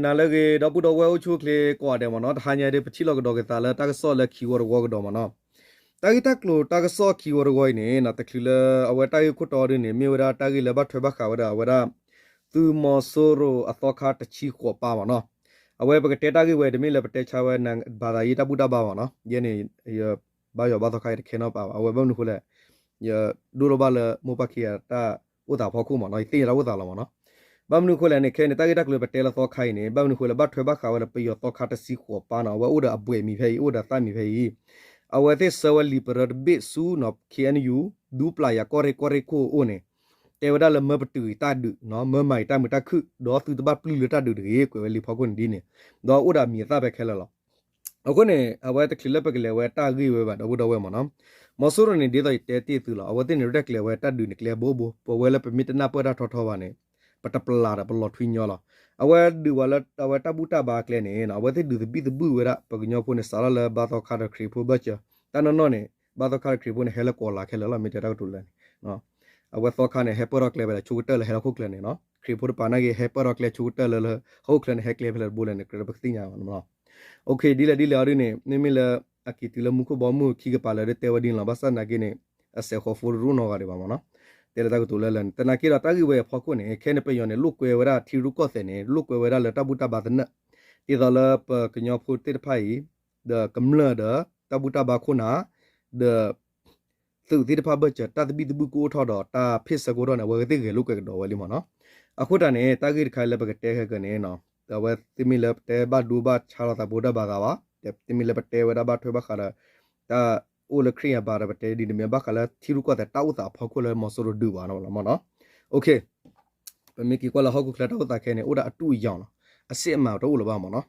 နၤလၢအဂ့ၤ ဒီပုၢ်ဒီဝဲၢ်အိၣ်ဆူၣ်အိၣ်ချ့ကိးဂၤဒဲးမ့ၢ်နီၤ, တဟါညါဒ်ပထံၣ်လိာ်ကဒီးက့ၤသးလၢတၢ်ကစီၣ်လၢခံဝီတဝီကဒီးမ့ၢ်နီၤ. တၢ်ဂ့ၢ်တၢ်ကျိၤတၢ်ကစီၣ်ခံဝီတဝီအံၤန့ၣ် တချုးလၢအဝဲတၢ်ဂ့ၢ်ခိၣ်တီဒ်န့ၣ် မ့ၢ်ဝဲဒၣ်တၢ်ဂ့ၢ်လၢဘၣ်ထွဲဘၣ်ဃးဝဲဒၣ်အဝဲဒၣ် သုးမီၤစိရိၤအသီခါတဆံဃိးပါမ့ၢ်နီၤ. အဝဲပကတဲတၢ်ဂ့ၢ်ဝဲ တမ့ၢ်လၢပတဲဆါဝဲ ဘၣ်သးယ့ၢ်တၢ်ဘူၣ်တၢ်ဘါမ့ၢ်နီၤ, ယဲန့ၣ် ယဘါယွၤဘါသီခါ ယတခဲနီတပၤဘၣ်, အဝဲဘၣ်မနုၤအဃိလဲၣ်, ယဒိၣ်ထီၣ်ဘၣ်လၢမိၢ်ပၢ်ခံဂၤတၢ်အိၣ်သးအဖီခိၣ်မ့ၢ်နီၤ, ယသ့ၣ်ညါတၢ်အိၣ်သးလီၤမ့ၢ်နီၤ. ဘၣ်မနုၤအဃိလဲၣ်န့ၣ် ခဲအံၤန့ၣ် တၢ်ဂ့ၢ်တၢ်ကျိၤပတဲလၢသီခါအံၤန့ၣ် ဘၣ်မနုၤအဃိလဲၣ် ဘၣ်ထွဲဘၣ်ဃးဝဲလၢပယီၤသီခါတဆံဃိးပါနီၤ, အဝဲအိၣ်ဒီးအဘှဲးမံၤဖဲအံၤ အိၣ်ဒီးသၣ်မံၤဖဲအံၤ, အဝဲသ့ၣ်ဆှၢဝဲလံာ်ပရၢတဘ့ၣ်ဆူ ခ့ၣ်အဲၣ်ယူၣ် ဒူပျၢ်ယၤကီၢ်ရ့ၣ်ကီၢ်ရ့ၣ်ခိၣ်အအိၣ်န့ၣ်, တဲဝဲဒၣ်လၢမၢပတုာ်အံၤတၢ်ဒုး, မၢမၤအံၤတၢ်မုာ်တၢ်ခုၣ် ဒီးသုတဘၣ်ပျုၢ်လၢတၢ်ဒုးတဂ့ၤ, ကွဲးဝဲလံာ်ဖီခိၣ်န့ၣ်ဒ်န့ၣ်, ဒီးအိၣ်ဒီးအမံၤအသၣ်ဖဲခဲလၢာ်လီၤ. အဃိန့ၣ် အဝဲတချုးလၢပကလဲၤဝဲတၢ်ဂ့ၢ်ဝဲဘၣ် ဒီပုၢ်ဒီဝဲၢ်မ့ၢ်နီၤ, မီၤစိရိၤန့ၣ် ဒ်သိးယတဲတ့ၢ်သုလီၤ, အဝဲသ့ၣ်န့ၣ် ရဲၣ်ကျဲၤဝဲတၢ်ဒုးန့ၣ်ကျဲအဘိဘိ, ပဝဲလၢပမ့ၢ်တနၢ်ပၢၢ်တၢ်ထီထီဘၣ်န့ၣ် ပတပျၢ်ဒီးပလီၤထွံညီလီၤ. အဝဲဒုးဝဲလၢအဝဲတၢ်ဘူၣ်တၢ်ဘါအကျဲန့ၣ် အဝဲသ့ၣ်ဒုးသဘံၣ်သဘုၣ်ဝဲဒၣ် ပှၤကညီဖိန့ၣ် စးထီၣ်လၢဘါသီခါဒီးခရံာ်ဖိဘၢၣ်စၢၤ, တၢ်နီၢ်နီၢ်န့ၣ် ဘါသီခါဒီးခရံာ်ဖိန့ၣ် ဟဲလၢကိးလးခဲလၢာ်လီၤ, မ့ၢ်တဲတၢ်ကတိၤလၢာ်န့ၣ် အဝဲသီခါန့ၣ် ဟဲပၢၢ်ထီၣ်ကျဲဖဲလဲၣ် ဆိကတၢၢ်လၢဟဲလၢဟီၣ်ခိၣ်ချၢန့ၣ်နီၤ, ခရံာ်ဖိတပၤနာ်က့ ဟဲပၢၢ်ထီၣ်ကျဲဆိကတၢၢ်လၢလၢဟီၣ်ခိၣ်ချၢန့ၣ် ဟဲကျဲဖဲလဲၣ်တဘိလဲၣ်န့ၣ် ကြၢးပကသ့ၣ်ညါဘၣ်နီၤ. ဒ်လဲၣ်ဒ်လဲၣ်အီၤဒ်န့ၣ် မ့မ့ၢ်လၢ အက့ၤတုၤလၢမူခိၣ်ဘီမုၢ်ခံကပၤလၢာ်ဒီးတဲဝဲဒ်န့ၣ်လီၤ, ဘၣ်ဆၣ်သနာ်က့န့ၣ် အစဲးဃီၤဖိတရူၣ်နီတဂၤဒံးဘၣ်မ့ၢ်နီၤ, တဲလၢတၢ်ကတိၤလၢလၢာ်န့ၣ် သနာ်က့ဒီးတၢ်ဂ့ၢ်ဝဲအဖီခိၣ်န့ၣ် ခဲန့ၣ်ပယီၤန့ၣ် လိာ်ကွဲဝဲဒၣ်ထံရူၢ်ကီၢ်သဲးန့ၣ် လိာ်ကွဲဝဲဒၣ်လၢတၢ်ဘူၣ်တၢ်ဘါသနၢၣ်, ဒ်သိးလၢပကညီဖိသ့ၣ်တဖၣ်အံၤ ဒီးကမျၢၢ်ဒီး တၢ်ဘူၣ်တၢ်ဘါခိၣ်နၢ် ဒီး သုးသ့ၣ်တဖၣ်ဘၢၣ်စၢၤတၢ်သဘံၣ်သဘုၣ်ကအိၣ်ထီၣ်ဒီးတၢ်ဖ့ၣ်ဆၢကအိၣ်ထီၣ်န့ၣ် အဝဲသ့ၣ်ဂဲၤလိာ်ကွဲကဒီးဝဲလံမ့ၢ်နီၤ. အဃိသတးန့ၣ် တၢ်ဂ့ၢ်တခါလၢပကတဲခဲကန့ၣ် အဝဲသုမ့ၢ်လၢပတဲဘၣ်ဒိဘၣ်ဆါလီၤသးပဝဲဒၣ်ဘၣ်သးဘၣ်, သုမ့ၢ်လၢပတဲဝဲဒၣ်ဘၣ်ထွဲဘၣ်ဃးဒီး တၢ်အိၣ်လၢခရံာ်အဘါဒီးပတဲဒ်န့ၣ်မ့ၢ်ဘၣ်ဃးလၢထံရူၢ်ကီၢ်သဲးတၢ်အိၣ်သးအဖီခိၣ်လၢမီၤစိရိၤဒုးဘၣ်နီၤလီၤမ့ၢ်နီၤ. ပမ့ၢ်က့ၤကွၢ်လၢဟီၣ်ခိၣ်ချၢတၢ်အိၣ်သးခဲအံၤန့ၣ် အိၣ်ဒၣ်အတူၢ်အယီၤနီၤ, အစ့အမးတအိၣ်လၢၤဘၣ်မ့ၢ်နီၤ.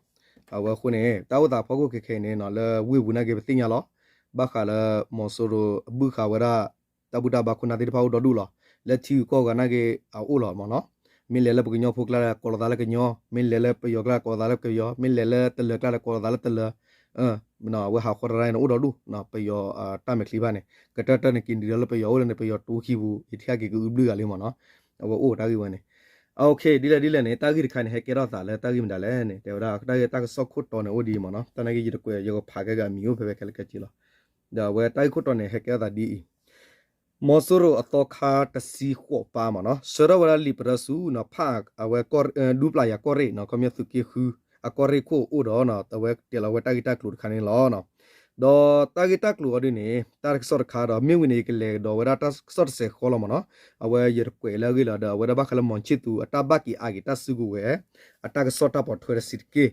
အဝဲအဃိန့ၣ် တၢ်အိၣ်သးဖီခိၣ်ခဲခဲအံၤန့ၣ်နီၤ လၢဝ့ၢ်ပူၤနာ်က့ပသ့ၣ်ညါလီၤ. ဘၣ်ဃးလၢမီၤစိရိၤအဘုၣ်ဃာ်ဝဲဒၣ် တၢ်ဘူၣ်တၢ်ဘါခိၣ်နၢ်သ့ၣ်တဖၣ်အိၣ်ဒီဒူၣ်လီၤ. လၢထံဂုၤကီၢ်ဂၤနာ်က့အအိၣ်လီၤမ့ၢ်နီၤ. မ့ၢ်လဲၤလၢပကညီဖိကျါဒီးကိးလီၤသးလၢကညီ, မ့ၢ်လဲၤလၢပယီၤကျါဒီးကိးလီၤသးလၢပယီၤ, မ့ၢ်လဲၤလၢတလၢၤကျါဒီးကိးလီၤသးလၢတလၢၤ အဝဲဟးဃီတရါန့ၣ်အိၣ်ဒီဒူၣ်, ပယီၤတၢ်မဲာ်ချံဘၣ်န့ၣ် ကတၢၢ်တၢၢ်န့ၣ်က့ၤနုာ်လီၤလၢပယီၤအိၣ်လၢန့ၣ် ပယီၤတူခံပူၤ ယထံၣ်က့ၤကအုဘျုၣ်ဂၤလံမ့ၢ်နီၤ. အဝဲအိၣ်တၢ်ဂ့ၢ်ဝဲန့ၣ်. ဒ်လဲၣ်ဒ်လဲၣ်န့ၣ် တၢ်ဂ့ၢ်တခါန့ၣ် ဟဲကဲထီၣ်သးလၢတၢ်ဂ့ၢ်မတၤလဲၣ်န့ၣ် တဲဝဲဒၣ် တၢ်ဂ့ၢ်တၢ်ကစီၣ်ခိၣ်တီန့ၣ်အိၣ်ဒ်အံၤမ့ၢ်နီၤ. တၢ်နာ်က့ယတကွဲး ယကဖးကဲက့ၤအမံၤအိၣ်ဖဲဖဲခဲလၢာ်ခဲဆ့လီၤ. ဒီးအဝဲတၢ်ဂ့ၢ်ခိၣ်တီန့ၣ် ဟဲကဲထီၣ်သးဒ်အံၤ မီၤစိရိၤအသီခါတဆံဃိးပါမ့ၢ်နီၤ ဆှၢထီၣ်ဝဲဒၣ်လံာ်ပရၢဆူ ဖးအဝဲ ဒူပျၢ်ယၤကီၢ်ရ့ၣ်နီၤ ခီပညီသုးက့ဃု အကီၢ်ရ့ၣ်ခိၣ်အိၣ်ဒီး အဝဲတဲလီၤဝဲတၢ်ဂ့ၢ်တၢ်ကျိၤတခါန့ၣ်လီၤ. ဒီးတၢ်ဂ့ၢ်တၢ်ကျိၤအီၤဒ်န့ၣ် တၢ်ကစီၣ်တခါဒီး မ့ၢ်ဝံၤန့ၣ် ယကလဲၤကဒီးဝဲဒၣ်တၢ်ကစီၣ်တစဲးဃီလီၤမ့ၢ်နီၤ. အဝဲယတကွဲးလၢအဂ့ၢ်လီၤဒီး အဝဲဒၣ်ဘၣ်ဃးလၢမီၤဆံၣ်သူ အတၢ်ဘၣ်က့ၤအါက့ၤတၢ်စုကဝဲၤ အတၢ်ကစီၣ်တၢ်ပိာ်ထွဲတဆံးတက့ၢ်.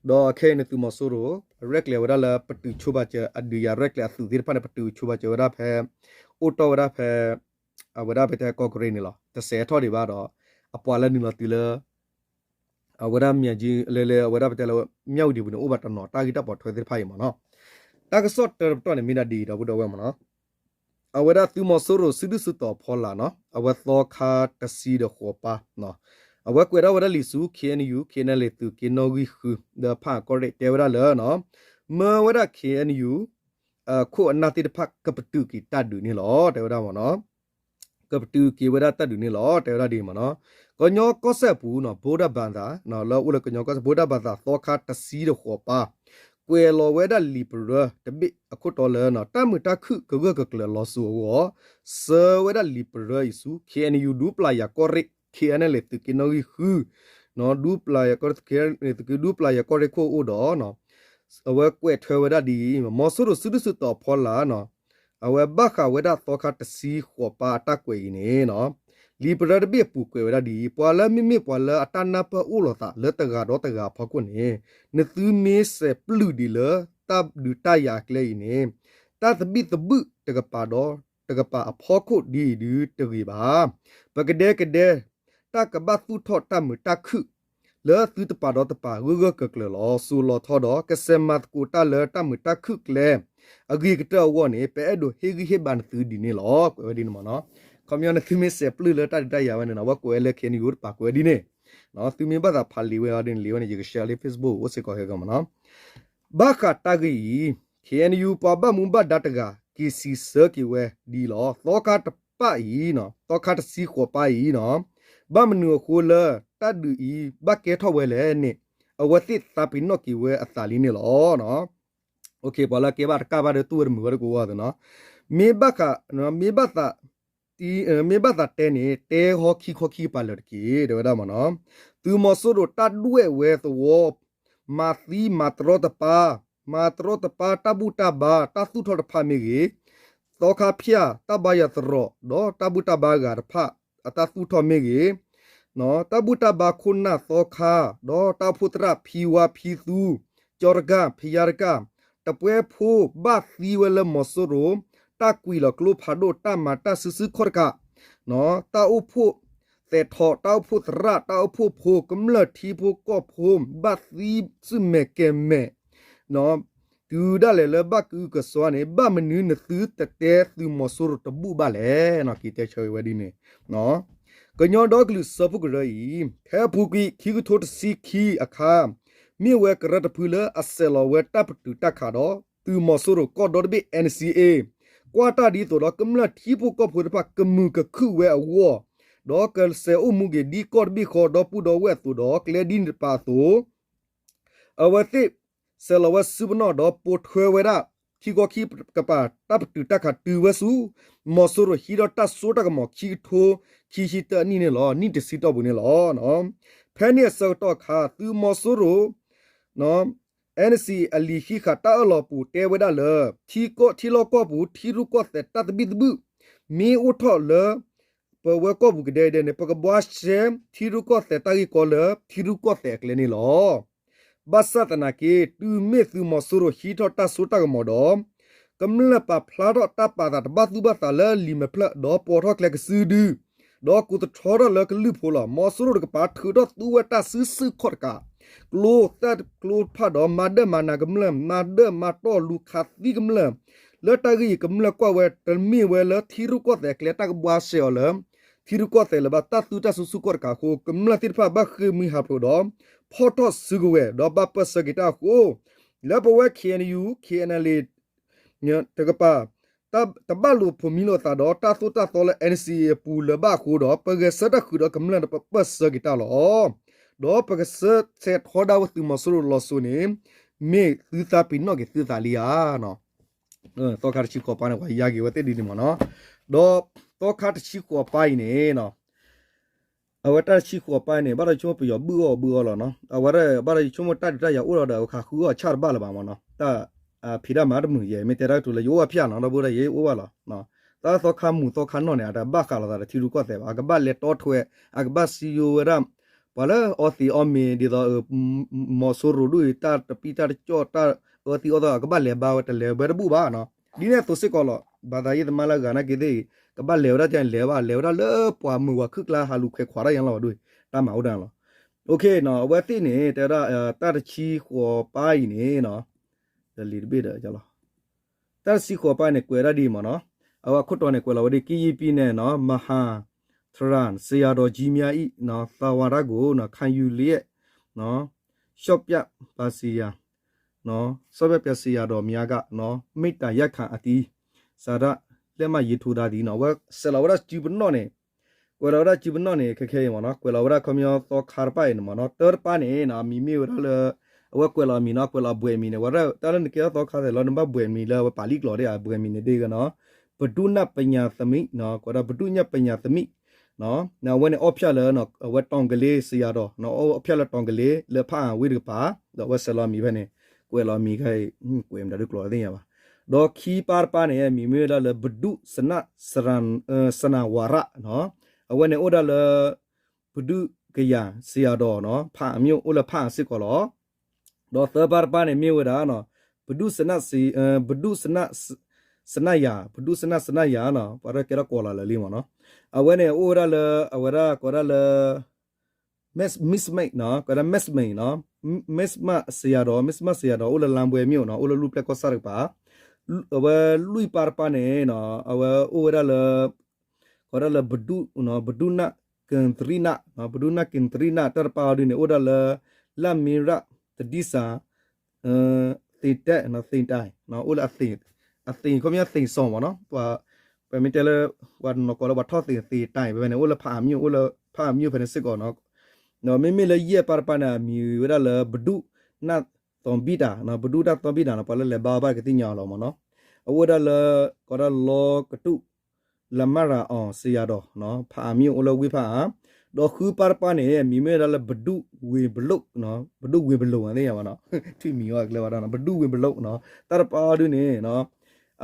ဒီးခဲအံၤန့ၣ်သုးမီၤစိရိၤ ရဲၣ်ကျဲၤဝဲဒၣ်လၢပတုာ်ဆိဘၣ်စၢၤ အဒုးယၤရဲၣ်ကျဲၤအသုးသ့ၣ်တဖၣ်န့ၣ် ပတုာ်ဆိဘၣ်စၢၤဝဲဒၣ်ဖဲ အိၣ်တီၢ်ဝဲဒၣ်ဖဲ အဝဲဒၣ်ပတဲကီၢ်ကရ့ၣ်န့ၣ်လီၤ. တစဲးထီၣ်ဒံးဘၣ်ဒီး အပှၤလၢနုာ်လီၤတုၤလၢ အဝဲဒၣ်မၠဲၣ်ကၠံ လၢလၢအဝဲဒၣ်ပတဲလၢ မၠၣ်ဝတံၤပူၤန့ၣ် အိၣ်ဘၣ်တနီၤ တၢ်ဂ့ၢ်တၢ်ပိာ်ထွဲသ့ၣ်တဖၣ်အံၤမ့ၢ်နီၤ. တၢ်ကစီၣ်တၢတပတီၢ်န့ၣ် မ့ၢ်ဒၣ်ဒ်အံၤ ဒီပုၢ်ဒီဝဲၢ်မ့ၢ်နီၤ. အဝဲဒၣ်သုးမီၤစိရိၤ စုဒုၣ်စုတီၤဖီလာ်နီၤ အဝဲသီခါတဆံဒီးဃိးပါ အဝဲကွဲးထီၣ်ဝဲဒၣ်လံာ်ဆူ ခ့ၣ်အဲၣ်ယူၣ် ခ့ၣ်အဲၣ်ယူၣ် သုးက့နီၣ်ဂံၢ်ဃု ဒီးဖးအကီၢ်ရ့ၣ် တဲဝဲဒၣ်လၢ မၢဝဲဒၣ် ခ့ၣ်အဲၣ်ယူၣ် ခိၣ်အနၢ်သ့ၣ်တဖၣ် ကပတုာ်က့ၤတၢ်ဒုးန့ၣ်လီၤ တဲဝဲဒၣ်မ့ၢ်နီၤ. ကပတုာ်က့ၤဝဲဒၣ်တၢ်ဒုးန့ၣ်လီၤ တဲဝဲဒၣ်ဒ်အံၤမ့ၢ်နီၤ. ကညီကီၢ်စဲၣ်ပူၤနီၤ ဗုဒ္ဓဘာသာ လၢအိၣ်လၢကညီကီၢ်စဲၣ် ဗုဒ္ဓဘာသာ သီခါတဆံဒီးဃိးပါ ကွဲးလီၤဝဲဒၣ်လံာ်ပရၢတဘ့ၣ်အခိၣ်တီလၢ တၢ်မုာ်တၢ်ခုၣ်ကဂၢၢ်ကကျၢၤလီၤစိၤအဂီၢ် ဆှၢဝဲဒၣ်လံာ်ပရၢအံၤဆူ ခ့ၣ်အဲၣ်ယူၣ် ဒူပျၢ်ယၤကီၢ်ရ့ၣ် ခ့ၣ်အဲၣ်ယူၣ် သုးက့နီၣ်ဂံၢ်ဃု ဒူပျၢ်ယၤကီၢ်ရ့ၣ် သုးက့ ဒူပျၢ်ယၤကီၢ်ရ့ၣ်ခိၣ်အိၣ်ဒီး အဝဲကွဲးထွဲဝဲဒၣ်ဒ်အံၤ မီၤစိရိၤစုဒုၣ်စုတီၤဖီလာ်နီၤ အဝဲဘၣ်ဃးဝဲဒၣ်သီခါတဆံဃိးပါအတၢ်ကွဲးအံၤန့ၣ်နီၤ လံာ်ပရၢတဘ့ၣ်အပူၤကွဲးဝဲဒၣ်ဒ်အံၤ ပှၤလၢမ့မ့ၢ်ပှၤလၢအတၢ်နၢ်ပၢၢ်အိၣ်လိာ်သးလၢတဂၤဒီးတဂၤအဖီခိၣ်န့ၣ် နသုမ့ၢ်စဲးပျုၢ်ဒံးလၢတၢ်ဒုးတၢ်ယၤအကျဲအံၤန့ၣ် တၢ်သဘံၣ်သဘုၣ်တကပၤဒီးတကပၤအဖီခိၣ်ဒ်အံၤဒုးတဂ့ၤဘၣ်. ပကဒဲကဒဲ တၢ်ကဘၣ်သူၣ်ထီၣ်တၢ်မုာ်တၢ်ခုၣ် လၢသုတပၤဒီးတပၤဂၢၢ်ဂၢၢ်ကျၢၤကျၢၤလီၤစိၤလီၤထီဒီး ကစဲးမၤသကိးတၢ်လၢတၢ်မုာ်တၢ်ခုၣ်ကျဲ အဂ့ၤကတၢၢ်အဂီၢ်န့ၣ် ပအဲၣ်ဒိးဟ့ၣ်ဂံၢ်ဟ့ၣ်ဘါနသုဒ်န့ၣ်လီၤ. ကွဲးဝဲဒ်န့ၣ်မ့ၢ်နီၤ. ခီပညီန့ၣ် သုမ့ၢ်စဲးပျုၢ်လၢတၢ်ဒုးတၢ်ယၤဝဲန့ၣ်နီၤ အဝဲကွဲးဝဲလၢ ခ့ၣ်အဲၣ်ယူၣ် တပၤကွဲးဝဲဒ်န့ၣ် သုမ့ၢ်ဘၣ်သးဖးလံာ်ဝဲအီၤဒ်န့ၣ် လံာ်ဝဲန့ၣ် ယက share လၢ Facebook အိၣ်စ့ၢ်ကီးခဲကီးမ့ၢ်နီၤ. ဘၣ်ဃးတၢ်ဂ့ၢ်အံၤ ခ့ၣ်အဲၣ်ယူၣ် ပှၤဘၣ်မူဘၣ်ဒါတဂၤ က့ၤစံးဆၢက့ၤဝဲဒ်အံၤလီၤ. သီခါတပၤအံၤနီၤ သီခါတဆံဃိးပါအံၤနီၤ ဘၣ်မနုၤအဃိလၢ မ့ၢ်ဘၣ်ဃးလၢတၢ်ဒုးအံၤ ဘၣ်ကဲထီၣ်ဝဲလဲၣ်န့ၣ် အဝဲသ့ၣ်သးပ့ၤနီၣ်က့ၤဝဲအသးလံန့ၣ်လီၤ. ပှၤလၢကဲဘၣ်တကၣ်ဘၣ်ဒီး တူၢ်ဝဲတမုာ်ဝဲတကိးဂီၢ်သ့ၣ်နီၤ. မ့ၢ်ဘၣ်ဃး မ့ၢ်ဘၣ်သး မ့ၢ်ဘၣ်သးတဲန့ၣ် တဲဟီခံခီခံကပၤလၢာ်တက့ၢ် တဲဝဲဒၣ်မ့ၢ်နီၤ. သုးမီၤစိရိၤတၢ်ဒွဲၣ်ဝဲသဝီ မၤသံမၤတရီတပါ, မၤတရီတပါတၢ်ဘူၣ်တၢ်ဘါ တၢ်သူၣ်ထီၣ်တဖၣ်မ့ၢ်ဂ့ၤ, သီခါဖၠၣ် တၢ်ဘါယွၤသရိာ် ဒီးတၢ်ဘူၣ်တၢ်ဘါအဂၤတဖၣ် အတၢ်သူၣ်ထီၣ်မ့ၢ်ဂ့ၤ, တၢ်ဘူၣ်တၢ်ဘါခိၣ်နၢ်သီခါ ဒီးတၢ်အိၣ်ဖှိၣ်သရၣ်ဖံဝါဖံသူ ကၠီတကၢ် ဖယါတကၢ် တပွဲဖိဘၣ်သံဝဲလၢမီၤစိရိၤ တၢ်ကွံာ်လီၤကျိဖးဒိၣ် တၢ်မၤတၢ်စုဆူၣ်ခီၣ်တကး တၢ်အိၣ်ဖှိၣ်သဲးထီၣ် တၢ်အိၣ်ဖှိၣ်သရၣ် တၢ်အိၣ်ဖှိၣ်ဖိ ကမျၢၢ်ထံဖိကီၢ်ဖိ ဘၣ်သံဆူၣ်မဲာ်ကဲၤမဲာ် တုၤဒၣ်လဲာ်လၢဘၣ်ကအုကစွါန့ၣ် ဘၣ်မနုၤနသုတတဲသုးမီၤစိရိၤတဘူၣ်ဘၣ်လဲၣ်. က့ၤတဲဆၢဝဲဒ်န့ၣ် ကညီဒီကလုာ်စၢဖှိၣ်ကရၢအံၤ ဖဲအပူၤကွံာ် ခံကထိတဆံခံအခါ မ့ၢ်ဝဲကရၢတဖုလၢအဆဲးလီၤဝဲတၢ်ပတုာ်တၢ်ခးဒီး သုးမီၤစိရိၤကီၢ်ဒီတဘ့ၣ် N C A ကွၢ်တၢ်ဒ်သိးဒီး ကမျၢၢ်ထံဖိကီၢ်ဖိတဖၣ် ကမုာ်ကခုၣ်ဝဲအဂီၢ် ဒီးကစဲးအိၣ်မူက့ၤဒ်ကီၢ်တဘ့ၣ်ဃီ ဒီပုၢ်ဒီဝဲၢ်အသိးဒီး ကျဲဒ်န့ၣ်တဖၣ်အသိး အဝဲသ့ၣ် ဆဲးလီၤဝဲစုပနီၣ်ဒီးပိာ်ထွဲဝဲဒၣ် ခံခီခံကပၤ တၢ်ပတုာ်တၢ်ခးတုၤဝဲဆူ မီၤစိရိၤဟံးထီၣ်တၢ်စိတၢ်ကမီၤ ခံကထိခံဆံတၢအနံၣ်န့ၣ်လီၤ. နံၣ်တဆံတီၢ်ပူၤန့ၣ်လီၤ. ဖဲန့ၣ်အဆၢကတီၢ်အခါ သုးမီၤစိရိၤ N C အလံာ်ဟံးဃာ်တၢ်အၢၣ်လီၤပူၤတဲဝဲဒၣ်လၢ ထံကီၢ်ထံလီၢ်ကီၢ်ပူၤ ထံရူၢ်ကီၢ်သဲးတၢ်သဘံၣ်သဘုၣ် မ့ၢ်အိၣ်ထီၣ်လၢ ပဝဲကီၢ်ပူၤကဒဲကဒဲန့ၣ် ပကဘှါရှဲထံရူၢ်ကီၢ်သဲးတၢ်ဂ့ၢ်ကီလၢထံရူၢ်ကီၢ်သဲးအကျဲန့ၣ်လီၤ. ဘၣ်ဆၣ်သနာ်က့ တုၤမ့ၢ်သုးမီၤစိရိၤဟံးထီၣ်တၢ်စိတၢ်ကမီၤဒီး ကမျၢၢ်ပာ်ဖျါထီၣ်တၢ်ပာ်သးတဘၣ်သူၣ်ဘၣ်သးလၢလံာ်မဲာ်ဖျၢၣ် ဒီးပိာ်ထီၣ်ကျဲကစုဒု ဒီးကိးသထီထီၣ်လၢကလုၢ်ဖိလီၤ. မီၤစိရိၤတကပၤထုးထီၣ်သူဝဲတၢ်စုဆူၣ်ခီၣ်တကး ကျိသၣ်ကျိဖးဒီးမၤဒၢၣ်မၤနးကမျၢၢ် မၤဒၢၣ်မၤတီၢ်လူၤခးသံကမျၢၢ် လၢတၢ်ဂ့ၢ်အံၤ ကမျၢၢ်ကွၢ်ဝဲတမ့ၢ်ဝဲလၢထံရူၢ်ကီၢ်သဲးအကျဲ တၢ်ကဘှါရှဲအီၤလၢ ထံရူၢ်ကီၢ်သဲးလၢၤဘၣ် တၢ်သူတၢ်စုဆူၣ်ခီၣ်တကးအဃိ ကမျၢၢ်သ့ၣ်တဖၣ်ဘၣ်ဃ့ၢ်မှံဟးဖျိးဒီး ဖီၣ်ထီၣ်စုကဝဲၤ ဒီးဘၣ်ပၢၢ်ဆၢက့ၤတၢ်အဃိ လၢပဝဲ K N U K N L A တကပၤ တဘၣ်လိာ်ဖိးမံလိာ်သးဒီး တၢ်သိၣ်တၢ်သီလၢ N C A အပူၤလၢၤဘၣ်အဃိဒီး ပဂဲၤဆၢထၢၣ်ဃုာ်ဒီးကမျၢၢ်တပၢၢ်ဆၢက့ၤတၢ်လီၤ. ဒီးပကဆၢဆဲးထီဒါဝဲသုးမီၤစိရိၤလီၤစိၤန့ၣ် မ့ၢ်သုသးပ့ၤနီၣ်က့ၤသုသးလံဧါ. သီခါတဆံဃိးပၢ်န့ၣ် ပှၤယါက့ၤဝဲသ့ၣ်ဒ်န့ၣ်မ့ၢ်နီၤ. ဒီးသီခါတဆံဃိးပၢ်အံၤန့ၣ် အဝဲတၢ်တဆံဃိးပၢ်အံၤန့ၣ် ဘၣ်ဒီးဆိကမိၣ်ပယီၤဘုၣ်အီၣ်ဘုၣ်အီၣ်လီၤနီၤ. အဝဲဒၣ်ဘၣ်ဒီးဆိကမိၣ်တၢ်ဒုးတၢ်ယၤအိၣ်ဒီး အဝဲခးဃုအီၣ်ဆၣ်တဘၣ်လၢၤဘၣ်မ့ၢ်နီၤ. တၢ်ဖံးတၢ်မၤတမုာ်ယဲၢ် မ့ၢ်တဲတၢ်ကတိၤလၢယအိၣ်ဘၣ်ဖၠၣ်နီၤ ဒီပုၢ်ဒီဝဲၢ်ယအိၣ်ဘၣ်လီၤ. တၢ်သီခါမူးသီခါနီၢ်န့ၣ် အတဘၣ်ဃးလိာ်သးဒီးထံရူၢ်ကီၢ်သဲးဘၣ် အကဘၣ်လဲၤတီထွဲ အကဘၣ်စံယိဝဲဒၣ် ပှၤလၢအီသံးအီမ့ၤဒ်သိး မီၤစိရိၤဒိၣ်အံၤ တၢ်တပံတၢ်တကၠီၣ် တၢ်အီသံးအီသီ အကဘၣ်လဲၤဘါဝဲ တလဲၤဝဲတဘူၣ်ဘၣ်နီၤ. ဒ်န့ၣ်အသိးစ့ၢ်ကီးလီၤ. ဘၣ်သးယဲၢ်သမါလၢအဂၤနာ်က့သ့ၣ် ကဘၣ်လဲၤဝဲဒၣ်လဲၤဘၣ် လဲၤဝဲဒၣ်လၢပှၤမုာ်ဝၤခုၣ်ကျါ ဟးလူၤခွဲးခွးတၢ်ယါလီၤဘၣ်ဒိၣ် တၢ်မၤအိၣ်ဒၣ်လီၤ. အဝဲသ့ၣ်န့ၣ် တဲဝဲဒၣ် တၢ်တဆံဃိးပၢ်အံၤန့ၣ် လံာ်တဘ့ၣ်ဒီး တၢ်တဆံဃိးပၢ်န့ၣ် ကွဲးဒၣ်ဒ်အံၤမ့ၢ်နီၤ. အဝဲခိၣ်တီန့ၣ် ကွဲးလီၤဝဲဒ် ကရင်ပြည်နယ်နီၤ မဟာသရၣ် ဆရာတော်ကြီးများ၏ သာဝရကို ခံယူလျက် ရှော့ပြပါဆရာ ရှော့ပြပါဆရာတော်များက မေတ္တာရပ်ခံအသီး စာတၢ်လက်မှတ်ရေးထိုးထားသည်နီၤ. အဝဲဆဲးလီၤဝဲဒၣ်စုပနီၣ်န့ၣ် ကွဲးလီၤဝဲဒၣ်စုပနီၣ်န့ၣ် ခဲခဲအံၤမ့ၢ်နီၤ ကွဲးလီၤဝဲဒၣ်ခီပညီသီခါတဖၣ်အံၤန့ၣ်မ့ၢ်နီၤ တၢတပၢ်န့ၣ်နီၤ အမံၤမ့ၢ်ဝဲဒၣ်လၢ အဝဲကွဲးလီၤအမံၤနီၤ ကွဲးလီၤအဘှဲးမံၤန့ၣ် ဝဲဒၣ်တၢ်လၢနကဲထီၣ်သီခါသဲးလီၤ နဘၣ်ဘှဲးမံၤလၢအဝဲပာ်လံကျိာ်ဒၣ် အဘှဲးမံၤန့ၣ်ဒ်ဂ့ၤနီၤ ပဒုနၢ်ပညာသမံး ကွဲးဒၣ်ပဒုနၢ်ပညာသမံး အဝဲန့ၣ်အီၣ်ဖၠၣ်လၢ အဝဲတီၤကလ့ဆရာတော် အီၣ်ဖၠၣ်လၢတီၤကလ့ လၢဖးအၣ်ဝ့ၢ်တကပၤ ဒီးအဝဲဆဲးလီၤအမံၤဖဲန့ၣ် ကွဲးလီၤအမံၤခဲအံၤ ကွဲးမတၤဒုးကျိာ်သ့ၣ်ညါဘၣ် ဒီးခံပၢ်တပၢ်န့ၣ် အမံၤမ့ၢ်ဝဲဒၣ်လၢ ပဒုစနဝၤရ အဝဲန့ၣ်အိၣ်ဒၣ်လၢ ပဒုကယၤဆရာတော်နီၤ ဖးအၣ်မြို့ အိၣ်လၢဖးအၣ်စ့ၢ်ကီးလီၤ. ဒီးသၢပၢ်တပၢ်န့ၣ်မ့ၢ်ဝဲဒၣ် ပဒုစန ပဒုစန စနယၤ ပဒုစနစနယၤနီၤ ပှၤတကဲထီၣ်ကိးလီၤလၢာ်လံမ့ၢ်နီၤ အဝဲန့ၣ်အိၣ်ဝဲဒၣ်လၢ အဝဲဒၣ်ကိးဒၣ်လၢ မ့ၢ်မ့ၢ်နီၤ ကိးဒၣ် မ့ၢ်မ့ၢ်နီၤ မ့ၢ်မ့ၢ်ဆရာတော် မ့ၢ်မ့ၢ်ဆရာတော် အိၣ်လၢလါဘှဲမြို့နီၤ အိၣ်လၢလူၢ်ပျဲၢ်ကီၢ်ဆၣ်တကပၤ အဝဲလွံၢ်ပၢ်တပၢ်န့ၣ်နီၤ အဝဲအိၣ်ဝဲဒၣ်လၢ ကိးဒၣ်လၢ ပဒုနၢ်ကင်တရံနၢ် ပဒုနၢ်ကင်တရံနၢ် တၢ်တပၢ်အီၤဒုန့ၣ် အိၣ်ဒၣ်လၢ လၢမ့ၢ်ရၣ်တဒံစၢ် သ့တဲ သ့တၢ် အိၣ်လၢ အသ့ၣ်ခီပညီသ့ၣ်စီၤမ့ၢ်နီၤ ပမ့ၢ်တဲလၢ ပှၤနီၢ်ကီၢ်လၢပှၤထီၣ်သ့ၣ်သ့တၢ် ဖဲဖဲန့ၣ် အိၣ်လၢဖးအၣ်မြို့ အိၣ်လၢဖးအၣ်မြို့ဖဲန့ၣ်စ့ၢ်ကီးနီၤ မ့မ့ၢ်လၢယဲၢ်ပၢ်တပၢ်န့ၣ် အမံၤဝဲဒၣ်လၢ ပဒုၣ်နၢ်သီဘံၣ်တၢ်, ပဒုၣ်နၢ်သီဘံၣ်တၢ်န့ၣ် ပှၤလၢလဲၤဘါဘၣ်ကသ့ၣ်ညါအီၤလီၤမ့ၢ်နီၤ. အအိၣ်ဝဲဒၣ်လၢ ကိးဒၣ်လီကတူၣ် လမၢ်ရၤအီၤစ့ယၤဒီး ဖးအါမ့ၣ်အူအိၣ်လၢဝ့ၢ်ဖးအါ, ဒီးဃုပၢ်တပၢ်န့ၣ် အမံၤမ့ၢ်ဝဲဒၣ်လၢ ပဒုၣ်ဝ့ၤဘလိၣ်, ပဒုၣ်ဝ့ၤဘလိၣ်သ့ၣ်ညါဘၣ်နီၤ, ထွံၣ်မံၤအီၤကျဲဘၣ်တၢ်နီၤ, ပဒုၣ်ဝ့ၤဘလိၣ်နီၤ, တၢ်တပၢ်အီၤဒုန့ၣ်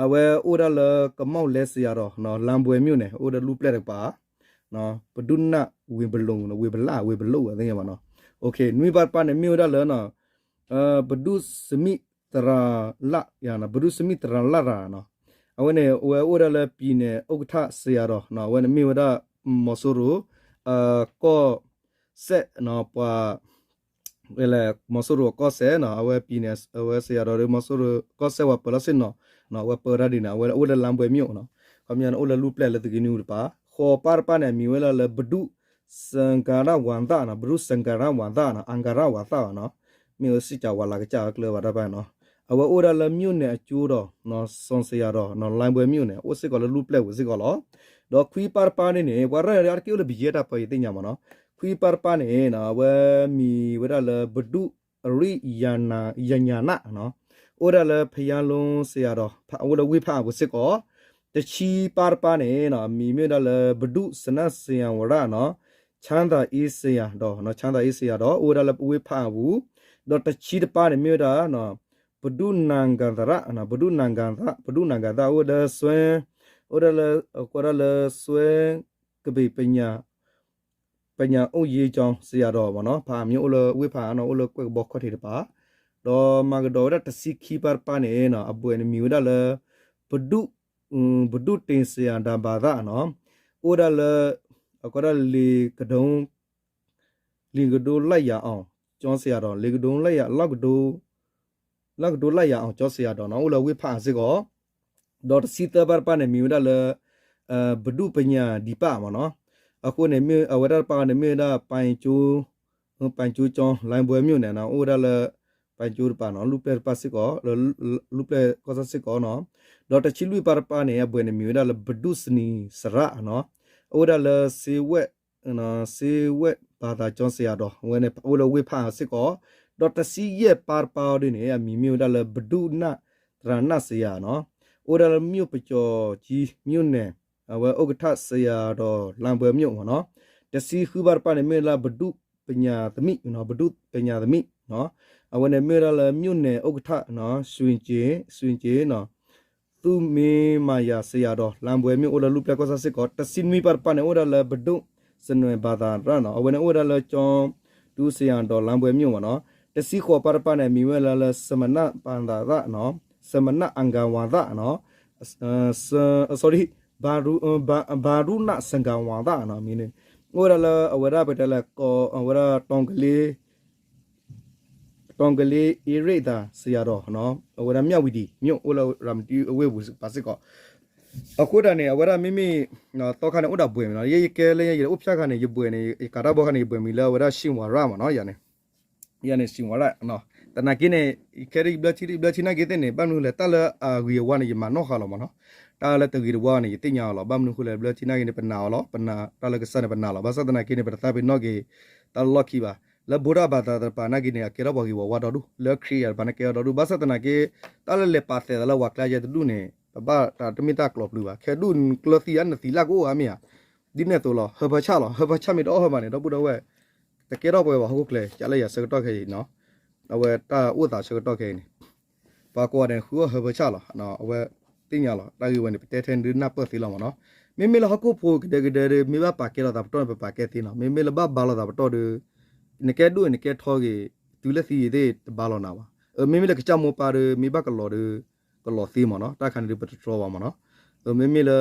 အဝဲအိၣ်ဝဲဒၣ်လၢကမီၣ်လဲစ့ယၤဒီး လါဘွဲမ့ၣ်န့ၣ် အိၣ်ဒီးလူၢ်ပျဲၢ်တကပၤ ပဒုၣ်နၢ်ဝ့ၤဘလိၣ်, ဝ့ၤဘလၣ် ဝ့ၤဘလိၣ်သ့ၣ်ညါဘၣ်နီၤ. နွံပၢ်တပၢ်န့ၣ်မ့ၢ်ဝဲဒၣ်လၢ ပဒုၣ်စမံးသရၤလၢ်, ပဒုၣ်စမံးသရၤလၢ်ရၤနီၤ, အဝဲန့ၣ် အဝဲအိၣ်ဝဲဒၣ်လၢပံၤနဲၣ်အိၣ်ကထၣ်စ့ယၤဒီး အဝဲန့ၣ်မ့ၢ်ဝဲဒၣ် မီၤစိရိၤ ကီၢ်စဲၣ် ပှၤ မီၤစိရိၤကီၢ်စဲၣ်နီၤ, အဝဲပံၤနဲၣ် အဝဲစ့ယၤဒီး မီၤစိရိၤကီၢ်စဲၣ်ဝဲပၢၤလီၢ်ဆ့ၣ်နီၤ, အဝဲပၢၤတၢ်ဒ်န့ၣ် အဝဲအိၣ်လၢလါဘွဲမ့ၣ်နီၤ, ခီပညီန့ၣ် အိၣ်လၢလူၢ်ပျဲၢ်လၢသုးက့နွံတပၤ, ဃိးပၢ်တပၢ်န့ၣ် အမံၤဝဲဒၣ်လၢပဒုၣ်စကၤရဝၤသၣ်နီၤ, ပဒုၣ်စကၤရဝၤသၣ်နီၤ, အင်္ဂါရဝၤသၣ်ဘၣ်နီၤ, မ့ၢ်ဝဲစံၣ်ကၠၤဝၤလၤကစၢ်အကျဲဘၣ်တၢ်ပၢ်နီၤ, အဝဲအိၣ်ဝဲဒၣ်လၢမၠိၣ်နဲၣ်အကၠိဒီး စီၤစ့ယၤဒီး လါဘွဲမ့ၣ်န့ၣ် အိၣ်စ့ၢ်ကီးလၢလူၢ်ပျဲၢ်ဝဲစ့ၢ်ကီးလီၤ. ဒီးခွံပၢ်တပၢ်န့ၣ်န့ၣ် ပှၤရၢၢ်န့ၣ် အါတက့ၢ်အိၣ်လၢပယဲၢ်တၢ်ပၢယသ့ၣ်ညါမ့ၢ်နီၤ, ခွံပၢ်တပၢ်န့ၣ် အဝဲမံၤဝဲဒၣ်လၢ ပဒုၣ်အရံၣ်ယညၤနး, အိၣ်ဝဲဒၣ်လၢဖယါလိစ့ယၤဒီး အိၣ်လၢဝ့ၢ်ဖးအါပူၤစ့ၢ်ကီး, တဆံပၢ်တပၢ်န့ၣ် မံၤမ့ၢ်ဝဲဒၣ်လၢ ပဒုၣ်စနၣ်စ့ယၤဝရၣ်နီၤ, ဆၣ်သးအ့စ့ယၤဒီး ဆၣ်သးအ့စ့ယၤဒီး အိၣ်ဝဲဒၣ်လၢဝ့ၢ်ဖးအါပူၤ, ဒီးတဆံတပၢ်န့ၣ်မ့ၢ်ဝဲဒၣ် ပဒုၣ်နၤဂၤသရၣ်, ပဒုၣ်နၤဂၤသရၣ် ပဒုၣ်နၤဂၤသရၣ် အိၣ်ဝဲဒၣ်စွဲ, အိၣ်ဝဲဒၣ်လၢ ကိးဒၣ်လၢစွဲ ကဘ့ၣ်ပညၣ် ပညၣ်အိၣ်ယ့ကၠီစ့ယၤဒီးမ့ၢ်နီၤ, ဖးအါမံၤအိၣ်လၢဝ့ၢ်ဖးအါနီၤ, အိၣ်လၢကွဲၢ်ကဘီခီၣ်ထံးတပၤ, ဒီးမၤကဒီးဝဲဒၣ်တဆံခံပၢ်တပၢ်န့ၣ် အဘွဲၣ်န့ၣ်မံၤဝဲဒၣ်လၢ ပဒုၣ်, ပဒုၣ်တ့ၢ်စ့ယၤဒၤဘၤသၣ်နီၤ, အိၣ်ဝဲဒၣ်လၢ အကိးဒၣ်လၢ လ့ၤကဒိလၢယၤအီၤ ကၠီစ့ယၤဒီး လ့ၤကဒိလၢယၤ လီၢ်ကဒိလၢယၤအီၤ ကၠီစ့ယၤဒီးနီၤ, အိၣ်လၢဝ့ၢ်ဖးအါစ့ၢ်ကီး, ဒီးတဆံသၢပၢ်တပၢ်န့ၣ် မံၤဝဲဒၣ်လၢ ပဒုၣ်ပညၣ်ဒံးပၣ်မ့ၢ်နီၤ, အဃိန့ၣ် အဝဲဒၣ်တပၢ်န့ၣ် မ့ၢ်ဝဲဒၣ် ပၣ်ကၠိ ပၣ်ကၠိကၠီ လါဘွဲမ့ၣ်န့ၣ် အိၣ်ဝဲဒၣ်လၢ ပၣ်ကၠိတပၤနီၤ, လူၢ်ပျဲၢ်တပၢ်စ့ၢ်ကီး, လူၢ်ပျဲၢ်ကီၢ်စဲၣ်စ့ၢ်ကီးနီၤ, ဒီးတဆံလွံၢ်ပၢ်တပၢ်န့ၣ် အဘွဲၣ်န့ၣ်မံၤဝဲဒၣ်လၢ ပဒုၣ်စနံၤစရၣ်နီၤ, အိၣ်ဝဲဒၣ်လၢစ့ဝဲၣ် စ့ဝဲၣ်ဘၣ်သးကၠီစ့ယၤဒီး အဝဲန့ၣ် အိၣ်လၢဝ့ၢ်ဖးအါစ့ၢ်ကီး, ဒီးတဆံယဲၢ်ပၢ်တပၢ်အီၤဒ်န့ၣ် အမံၤမ့ၢ်ဝဲဒၣ်လၢ ပဒုၣ်နၢ်သရၣ်နၢ်စ့ယၤနီၤ, အိၣ်ဝဲဒၣ်လၢမၠိၣ်ပကၠီၤကၠံမၠိၣ်နဲၣ်, အဝဲအိၣ်ကထၣ်စ့ယၤဒီး လါဘွဲမ့ၣ်မ့ၢ်နီၤ, တဆံဃုပၢ်တပၢ်န့ၣ် မ့ၢ်ဝဲဒၣ် ပဒုၣ်ပညၣ်သမံး, ပဒုၣ်ပညၣ်သမံး, အဝဲန့ၣ်မ့ၢ်ဝဲဒၣ်လၢ မၠိၣ်နဲၣ်အိၣ်ကထၣ် စူၣ်ကၠ့, စူၣ်ကၠ့နီၤ သူၣ်မ့မၤယၤစ့ယၤဒီး လါဘွဲမ့ၣ်အိၣ်လၢလူၢ်ပျဲၢ်ကီၢ်စဲၣ်စ့ၢ်ကီး, တဆံနွံပၢ်တပၢ်န့ၣ် အိၣ်ဝဲဒၣ်လၢ ပဒိၣ်စနွဲၣ်ဘၣ်သးရၣ်နီၤ, အဝဲန့ၣ်အိၣ်ဝဲဒၣ်လၢ ကၠီတူစ့ယၤဒီး လါဘွဲမ့ၣ်မ့ၢ်နီၤ, တဆံဃိးပၢ်တပၢ်န့ၣ် မံၤဝဲဒၣ်လၢ စမနၢ်ဘၣ်သးရၣ်နီၤ, စမနၢ်အင်္ဂါဝၤသၣ်နီၤ, sorry, ဘၤရူနၢ်စင်္ဂၤဝၤသၣ်နီၤ, မံၤန့ၣ် အိၣ်ဝဲဒၣ်လၢ အဝဲဒၣ်ပတဲလၢ အဝဲဒၣ် တီၣ်ကလ့ တီၣ်ကလ့အ့ရ့ၣ်သးစ့ယၤဒီး အဝဲဒၣ်မၠၣ်ဝံၤဒံး မ့ၢ်အိၣ်လၢရၤမတံအဝ့ၢ်ပူၤပာ်စ့ၢ်ကီး, အဃိသတးန့ၣ် အဝဲဒၣ်မ့မ့ၢ် သီခါန့ၣ် အိၣ်ဒၣ်ဘွဲ့မ့ၢ်နီၤ, ယဲယကဲလၢယအိၣ်ဖၠၣ်ခါန့ၣ် ယဘွဲ့န့ၣ် ယကးတၢ်ဘီခါန့ၣ် ယဘွဲ့မံၤလၢ အဝဲဒၣ် ရှ့ၣ်ဝၤရၣ်မ့ၢ်နီၤ, ယၤန့ၣ် ယၤန့ၣ် ရှ့ၣ်ဝၤရၣ်, သနာ်က့န့ၣ် ယခဲဒ်ယဘျၢထံ ယဘျၢထံနာ်က့သ့ၣ်န့ၣ် ဘၣ်မနုၤလဲၣ် တၢ်လၢအဂ့ၤအဝါန့ၣ် ယမၤနီၣ်ဃာ်လီၤမ့ၢ်နီၤ, တၢ်လၢတဂ့ၤတဝါန့ၣ် ယသ့ၣ်ညါအီၤလီၤ, ဘၣ်မနုၤဃိလဲၣ် ဘျၢထံနာ်က့န့ၣ် ပနာ်အီၤလီၤ, ပနာ်တၢ်လၢကစၢ်န့ၣ် ပနာ်လီၤ, ဘၣ်ဆၣ်သနာ်က့န့ၣ် ပတသးပ့ၤနီၣ်က့ၤ တၢ်လၢလီၢ်ခံဘၣ်, လၢဗုဒ္ဓဘာသာတပၤနာ်က့န့ၣ် အကဲထီၣ်ပှၤဂ့ၤပှၤဝါဒီဒူၣ်, လၢခရံာ်ယၤတပၤန့ၣ် ကဲထီၣ်ဒီဒူၣ်, ဘၣ်ဆၣ်သနာ်က့ တၢ်လၢလဲၤပာ်သဲးသးလၢပှၤကျါယဲတဒူၣ်န့ၣ် ပဘၣ်တၢ်တမ့ၢ်တၢ်ကျိၤပျုၤဘၣ်, ခဲဒူၣ်ကျၢၤသံဧါ နသံလၢကအိၣ်ဧါမ့ၢ်ဧါ, ဒ်န့ၣ်အသိးလီၤ, ဟၢဖၢဆၣ်လီၤ, ဟၢဖၢဆၣ်မ့ၢ်တအီၣ်ဟၢဘၣ်န့ၣ် ဒီပုၢ်ဒီဝဲၢ် တကဲထီၣ်ပှဲၤဘၣ်ဟီၣ်ခိၣ်ချၢ ကးလၢယၤဆၢကတီၢ်ခဲအံၤနီၤ, အဝဲတၢ်အိၣ်သးဆၢကတီၢ်ခဲအံၤန့ၣ် ပှၤကိးဂၤဒဲးဃုအီၣ်ဟၢဖၢဆၣ်လီၤ, အဝဲသ့ၣ်ညါလီၤ, တၢ်ဂ့ၢ်ဝဲန့ၣ် ပတဲထဲန့ၣ်ဒုးနၢ်ပၢၢ်သ့လီၤမ့ၢ်နီၤ, မ့မ့ၢ်လၢဟီၣ်ခိၣ်ဖိကဒဲကဒဲဒီး မ့ၢ်ဘၣ်ပာ်ကဲလိာ်သးပတီၢ်န့ၣ် ပပာ်ကဲသ့နီၤ, မ့မ့ၢ်လၢဘၣ်ဘါလိာ်သးပတီၢ်ဒီး နကဲဒိၣ်အံၤ နကဲထီဂ့ၤ တုၤလၢသံဂ့ၤသ့ၣ်တဘါလိာ်နၤဘၣ်, မ့မ့ၢ်လၢကစၢ်မိၢ်ပၢ်ဒီး မ့ၢ်ဘၣ်ကလီၤဒီး ကလီၤသ့မ့ၢ်နီၤ, တၢ်ခါန့ၣ်ဒုးပတတြီဘၣ်မ့ၢ်နီၤ, မ့မ့ၢ်လၢ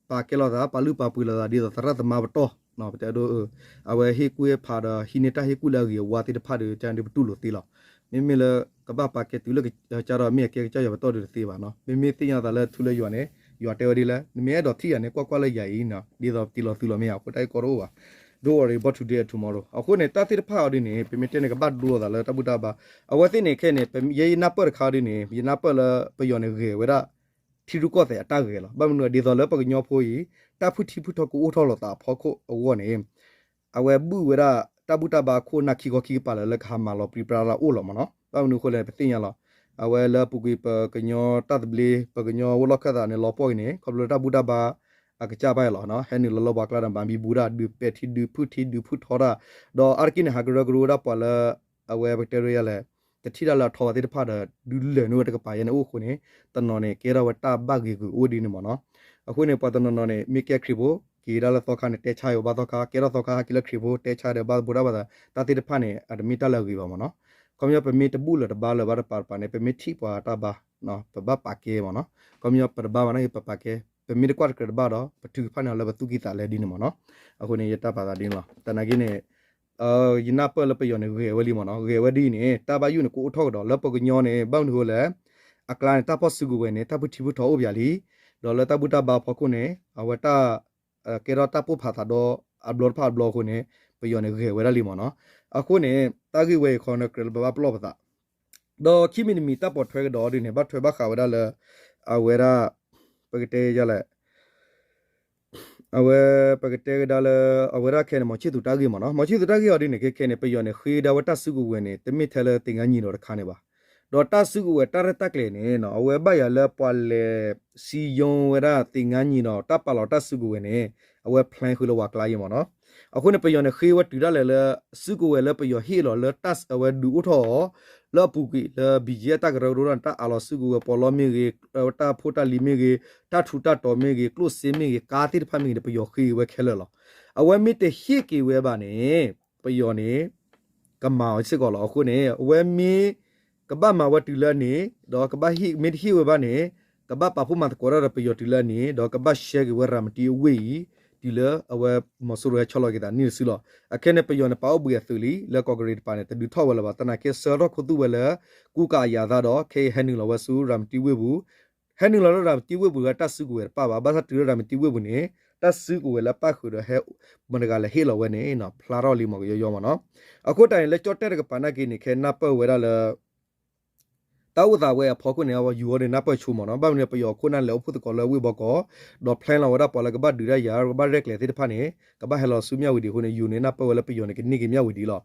ပာ်ကဲလိာ်သး ပာ်လုၢ်ပာ်ပှ့ၤလိာ်သးဒ်သိးသရၣ်သမါပတီၢ်, ပတဲဒိ အဝဲဟ့ၣ်ကူၣ်ဟ့ၣ်ဖးဒီး ဟံးန့ၢ်တၢ်ဟ့ၣ်ကူၣ်လၢအဂ့ၤအဝါသ့ၣ်တဖၣ်ဒီး တၢ်ဒုးပတူၢ်လိာ်သ့လီၤ, မ့မ့ၢ်လၢ ကဘၣ်ပာ်ကဲတုၤလၢကစၢ်ဒီး မ့ၢ်အကဲကစၢ်ယွၤပတီၢ်ဒီးတသ့ဘၣ်နီၤ, မ့မ့ၢ်သ့ၣ်ညါသးလၢထူလၢယွၤန့ၣ် ယွၤတဲဝဲဒ်လဲၣ်, နမ့ၢ်အဲၣ်ဒိးထံၣ်ယၤန့ၣ် ကွၢ်ကွၢ်လၢယၤအံၤနီၤ, ဒ်သိးပတံၤလီၤသုးလီၤမ့ၢ်ဧါ, အဃိတၢ်ဂ့ၢ်ကီတအိၣ်ဘၣ်, don't worry about today and tomorrow, အဃိန့ၣ် တၢ်သ့ၣ်တဖၣ်အီၤဒ်န့ၣ် ပမ့ၢ်တဲန့ၣ် ကဘၣ်ဒိလိာ်သးလၢတၢ်ဘူၣ်တၢ်ဘါ, အဝဲသ့ၣ်န့ၣ်ခဲန့ၣ် ယဲယနၢ်ပၢၢ်တခါဒ်န့ၣ် ယနၢ်ပၢၢ်လၢပယီၤန့ၣ်ဂဲၤဝဲဒၣ် ထံရူၢ်ကီၢ်သဲးအတၢ်ဂဲၤလီၤ, ဘၣ်မနုၤဒ်သိးလၢပှၤကညီဖိအံၤ တၢ်ဖုၣ်ထံဖုၣ်ထီကအိၣ်ထီၣ်လိာ်သးအဖီခိၣ်အဂီၢ်န့ၣ် အဝဲဘူၣ်ဝဲဒၣ် တၢ်ဘူၣ်တၢ်ဘါအခိၣ်အနၢ်ခံခီခံကပၤလၢ လၢကဟးမၤလီၤပြံပြါတၢ်အိၣ်လီၤမ့ၢ်နီၤ. ဘၣ်မနုၤအဃိလဲၣ် ပသ့ၣ်ညါလီၤ. အဝဲလၢအပူၤကွံာ်ပကညီတၢ်သဘျ့ ပကညီအိၣ်လီၢ်ခၢၣ်သးန့ၣ် လီၤပှီၢ်က့ၤန့ၣ် ခီဖျိလၢတၢ်ဘူၣ်တၢ်ဘါ အကစၢ်ဘၣ်လီၤ. ဟဲနုာ်လီၤလၢပှၤကျါဒီး မၤဘံဘူတၢ် ဒုးပဲာ်ထံဒုးဖုၣ်ထံဒုးဖုၣ်ထီတၢ်, ဒီးအါတက့ၢ်န့ၣ် ဟးကရၢကရိဝဲဒၣ်ပှၤလၢ အဝဲပကတဲရယလဲၣ်, တထံၣ်တၢ်လၢအထီဝဲသ့ၣ်တဖၣ်ဒီး ဒုးလဲၤနုာ်ဝဲတကပၤယဲန့ၣ်အိၣ်အဃိန့ၣ်, တနီၤန့ၣ် ကဲထီၣ်ဝဲတၢ်ဘၣ်ဂ့ၤဂုာ်အိၣ်ဒ်န့ၣ်မ့ၢ်နီၤ. အဃိန့ၣ် ပှၤတနီၤနီၤန့ၣ် မ့ၢ်ကဲခရံာ်ဖိ က့ၤဒၣ်လၢသီခါန့ၣ် တဲဆါအီၤဘၣ်သီခါ, ကဲထီၣ်သီခါ ဟဲက့ၤလၢခရံာ်ဖိ တဲဆါဒီးဘၣ်သဘိးတၢ်ဘၣ်သး တၢ်သ့ၣ်တဖၣ်န့ၣ် အတမ့ၢ်တၢ်လၢအဂ့ၤဘၣ်မ့ၢ်နီၤ. ခီပညီ ပမ့ၢ်တဘူၣ်လၢၤတဘါလၢၤဘၣ်တပၤတပၤန့ၣ် ပမ့ၢ်ထံၣ်ပှၤတၢ်ဘါ ပဘၣ်ပာ်ကဲမ့ၢ်နီၤ. ခီပညီ ပတဘါဘၣ်နာ်က့ ပပာ်ကဲ, ပမ့ၢ်တကွၢ်တကြၢးတဘၣ်ဒီး ပထုကဖၣ်န့ၢ်အီၤလၢပသူၣ်ကံၢ်သးလဲဒ်န့ၣ်မ့ၢ်နီၤ. အဃိန့ၣ် ယတၢ်ပာ်သးဒ်န့ၣ်လီၤ. သနာ်က့န့ၣ် ယနၢ်ပၢၢ်လၢပယီၤန့ၣ် ဂဲၤဝဲလံမ့ၢ်နီၤ. ဂဲၤဝဲဒ်အံၤန့ၣ် တၢ်ဘၣ်ယိၣ်န့ၣ် ကအိၣ်ထီၣ်ကဒီး လၢပကညီန့ၣ် ဘၣ်မနုၤအဃိလဲၣ်, အကျါန့ၣ် တၢ်ဖီၣ်စုကဝဲၤန့ၣ် တၢ်ဖုထံဖုထီအိၣ်ပၠးလံ, ဒီးလၢတၢ်ဘူၣ်တၢ်ဘါဖီခိၣ်န့ၣ် အဝဲတၢ် ကဲထီၣ်တၢ်ပိၢ်ဖးသးဒီးအဘျီတဖၣ်အဘျီအဃိန့ၣ် ပယီၤန့ၣ် ဂဲၤဝဲဒၣ်လံမ့ၢ်နီၤ. အဃိန့ၣ် တၢ်ဂ့ၢ်ဝဲအံၤခီန့ၣ် ကြၢးလၢပဘၣ်ပလီၢ်ပသး ဒီးခံမံၤတမံၤ တၢ်ပိာ်ထွဲကဒီးဒ်န့ၣ် ဘၣ်ထွဲဘၣ်ဃးဝဲဒၣ်လၢ အဝဲဒၣ် ပကတဲယလဲၣ် အဝဲ ပကတဲကဒါလၢ အဝဲဒၣ်ခဲန့ၣ် မီၤဆံၣ်သူးတၢ်ဂ့ၢ်မ့ၢ်နီၤ. မီၤဆံၣ်သူးတၢ်ဂ့ၢ်အီၤဒ်န့ၣ် ခဲခဲန့ၣ် ပယီၤန့ၣ် ဃ့ဒၣ်ဝဲတၢ်စုကဝဲၤန့ၣ် တမ့ၢ်ထဲလၢသ့ၣ်ငါနံၤဒီးတခါန့ၣ်ဘၣ်. ဒီးတၢ်စုကဝဲၤတၢ်ရဲၣ်တၢ်ကျဲၤန့ၣ် အဝဲဘၣ်ယၤလၢပှၤလဲၤစံယိဝဲဒၣ်သ့ၣ်ငါနံၤဒီး တၢ်ပာ်လီၤတၢ်စုကဝဲၤန့ၣ် အဝဲ plan ဃုာ်လၢပှၤကျါအံၤမ့ၢ်နီၤ. အဃိန့ၣ် ပယီၤန့ၣ် ဃ့ဝဲတုၤဒၣ်လဲာ်လၢ စုကဝဲၤလၢပယီၤဟ့ၣ်လီၤလၢတၢ်အဝဲဒုးအိၣ်ထီၣ်အီၤ လၢအပူၤကွံာ်လၢ ဘံၣ်ကၠံအတၢ်ကရၢကရိန့ၣ် တၢ်အးလီၤစုကဝဲၤပီးလီမ့ၢ်ဂ့ၤ, တၢ်ဖိတၢ်လံၤမ့ၢ်ဂ့ၤ, တၢ်ထူးတၢ်တီၤမ့ၢ်ဂ့ၤ, ကျိၣ်စ့မ့ၢ်ဂ့ၤ, ကါသ့ၣ်တဖၣ်မ့ၢ်ဂ့ၤန့ၣ် ပယီၤဃ့ဝဲခဲလၢာ်လီၤ. အဝဲမ့ၢ်တဟ့ၣ်က့ၤဝဲဘၣ်န့ၣ် ပယီၤန့ၣ် ကမၤအီၤစ့ၢ်ကီးလီၤ. အဃိန့ၣ် အဝဲမ့ၢ် ကဘၣ်မၤဝဲတုၤလၢအန့ၣ် ဒီးကဘၣ်ဟ့ၣ် မ့ၢ်တဟ့ၣ်ဝဲဘၣ်န့ၣ် ကဘၣ်ပာ်ဖှိၣ်မၤသကိးတၢ်ဒီးပယီၤတုၤလၢအန့ၣ် ဒီးကဘၣ်ရှဲက့ၤဝဲရၤမတံအဝ့ၢ်အံၤ တုၤလၢအဝဲမီၤစိရိၤဟဲဆီလီၤက့ၤသးန့ၣ်တစုလီၤ. အခဲန့ၣ် ပယီၤန့ၣ် ပာ်အိၣ်ဘှံးအသုးလံ လၢကီၢ်ကရ့ၣ်တပၤန့ၣ် တဒုးထီၣ်ဝဲလၢၤဘၣ်. သနာ်က့ဆၢထီၣ်ခူသူၣ်ဝဲလၢ ကူကၤအယၤသးဒီး ခဲအံၤဟဲနုာ်လီၤဝဲဆူရၤမတံဝ့ၢ်ပူၤ ဟဲနုာ်လီၤလၢရၤမတံဝ့ၢ်ပူၤဝဲတၢ်စုကဝဲၤတပၣ်ဘၣ်. ဘၣ်ဆၣ်တုၤလၢရၤမတံဝ့ၢ်ပူၤန့ၣ် တၢ်စုကဝဲၤလၢအပၣ်ဃုာ်ဒီးဟဲ မတၤတဂၤလဲၤဟ့ၣ်လီၤဝဲန့ၣ် ဖျါထီၣ်လံမီၤကယီယီမ့ၢ်နီၤ. အဃိတၢ်န့ၣ် လၢကၠီၣ်တဲၣ်တကပၤနာ်က့န့ၣ် ခဲနၢ်ပၢၢ်ဝဲဒၣ်လၢ တၢ်အိၣ်သးဝဲအဖီခိၣ်န့ၣ် ယူၤအီၤန့ၣ် နၢ်ပၢၢ်ဆိမ့ၢ်နီၤ. ဘၣ်မနုၤ ပယီၤခိၣ်နၢ်လဲၤအိၣ်ဖှိၣ်သကိးလၢဝ့ၢ်ဘီကီး ဒီး plan လီၤဝဲဒၣ်ပှၤလၢကဘၣ်ဒုးတၢ်ယၤ ကဘၣ်ရဲၣ်ကျဲၤသ့ၣ်တဖၣ်န့ၣ် ကဘၣ်ဟဲလီၤဆူမၠၣ်ဝတံၤအဃိန့ၣ် ယူၤန့ၣ် နၢ်ပၢၢ်ဝဲလၢပယီၤန့ၣ်ကန့ၢ်က့ၤမၠၣ်ဝတံၤလီၤ.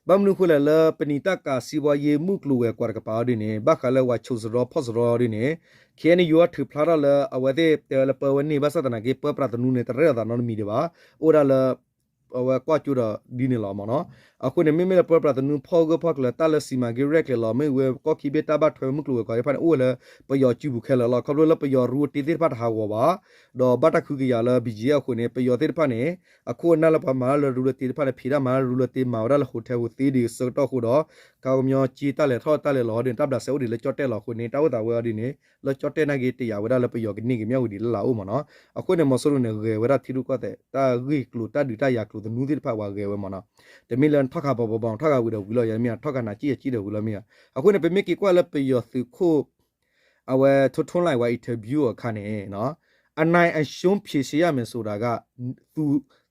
ဘၣ်မနုၤအဃိလဲၣ် လၢပနံာ်တၢ်ကၤစံးဘီယ့မုၢ်ကျိၤဝဲၤကွာ်တကပၤအီၤဒ်န့ၣ် ဘၣ်ဃးလၢဝၤဆိးစရီဖီၣ်စရီဒ်န့ၣ် ခဲအံၤန့ၣ် ယူၤအီၤထုးဖျါထီၣ်လၢအဝဲသ့ၣ်တဲဝဲလၢ ပၢဝဲန့ၣ် ဘၣ်ဆၣ်သနာ်က့ ပၢပြးသနူန့ၣ် တရဲၣ်လီၤသးနီတမံၤဒံးဘၣ်. အိၣ်ဒၣ်လၢ အဝဲကွၢ်ကၠိဒီးဒ်န့ၣ်လီၤမ့ၢ်နီၤ. အဃိန့ၣ် မ့မ့ၢ်လၢပၢပြးသနူဖီၣ်ဂၢၢ်ဖီၣ်ကျၢၤ တၢ်လၢစံးမၤက့ၤရဲၣ်ကျဲၤလီၤ မ့ၢ်ဝဲကီၢ်ခံဘ့ၣ်တၢ်ဘၣ်ထွဲမုၢ်ကျိၤဝဲၤကွာ်သ့ၣ်တဖၣ်န့ၣ် အိၣ်ဝဲလၢပယီၤစုပူၤခဲလၢာ်လီၤ. ခီဖျိလၢပယီၤရူအတ့သ့ၣ်တဖၣ်တဟးဂီၤဘၣ် ဒီးဘၣ်တၢ်ဃုကယၤလၢ ဘံၣ်ကၠံအဃိန့ၣ် ပယီၤသ့ၣ်တဖၣ်န့ၣ် အခိၣ်အနၢ်လၢပှၤမၤတၢ်လၢရူလၢတ့တဖၣ်န့ၣ် ဖံးတၢ်မၤတၢ်လၢရူလၢတ့ မၤဝဲဒၣ်လၢ hotel ဟူးသ့ဒံးဆၢကတီၢ်အဃိဒီး ခီပညီက့တၢ်လဲၤထီၣ်တၢ်လဲၤလီၤဒ်န့ၣ် တၢ်ဘျးစဲအိၣ်ဒံးလၢကၠီၣ်တဲၣ်လီၤအဃိန့ၣ် တၢ်အိၣ်သးဝဲအီၤဒ်န့ၣ် လၢကၠီၣ်တဲၣ်နာ်က့ တယာ်ဝဲဒၣ်လၢပယီၤကန့ၢ်က့ၤမၠၣ်ဝတံၤလၢလာ်အိၣ်မ့ၢ်နီၤ. အဃိန့ၣ် မီၤစိရိၤန့ၣ် ဂဲၤဝဲဒၣ်ထံရူၢ်ကီၢ်သဲး တၢ်ဂ့ၢ်ကျိၤတၢ်ဒုးတၢ်ယၤကျိၤသနူသ့ၣ်တဖၣ် ပှၤဂဲၤဝဲမ့ၢ်နီၤ. တမ့ၢ်လၢထီၣ်ခးပီၤပီၤပီၤ ထီၣ်ခးဝံၤဒီးဝံၤလီၤ ယမ့ၢ် ထီၣ်ခးနၤကံၣ်ယကံၣ်ဒီးဝံၤလီၤမ့ၢ်ဧါ. အဃိန့ၣ် ပမ့ၢ်က့ၤကွၢ်လၢပယီၤသုးခိၣ် အဝဲ ထိထိလၢ် ဝဲ interview အခါန့ၣ် အနိုင်အရှုံး ဖြေရှင်းရမယ်ဆိုတာက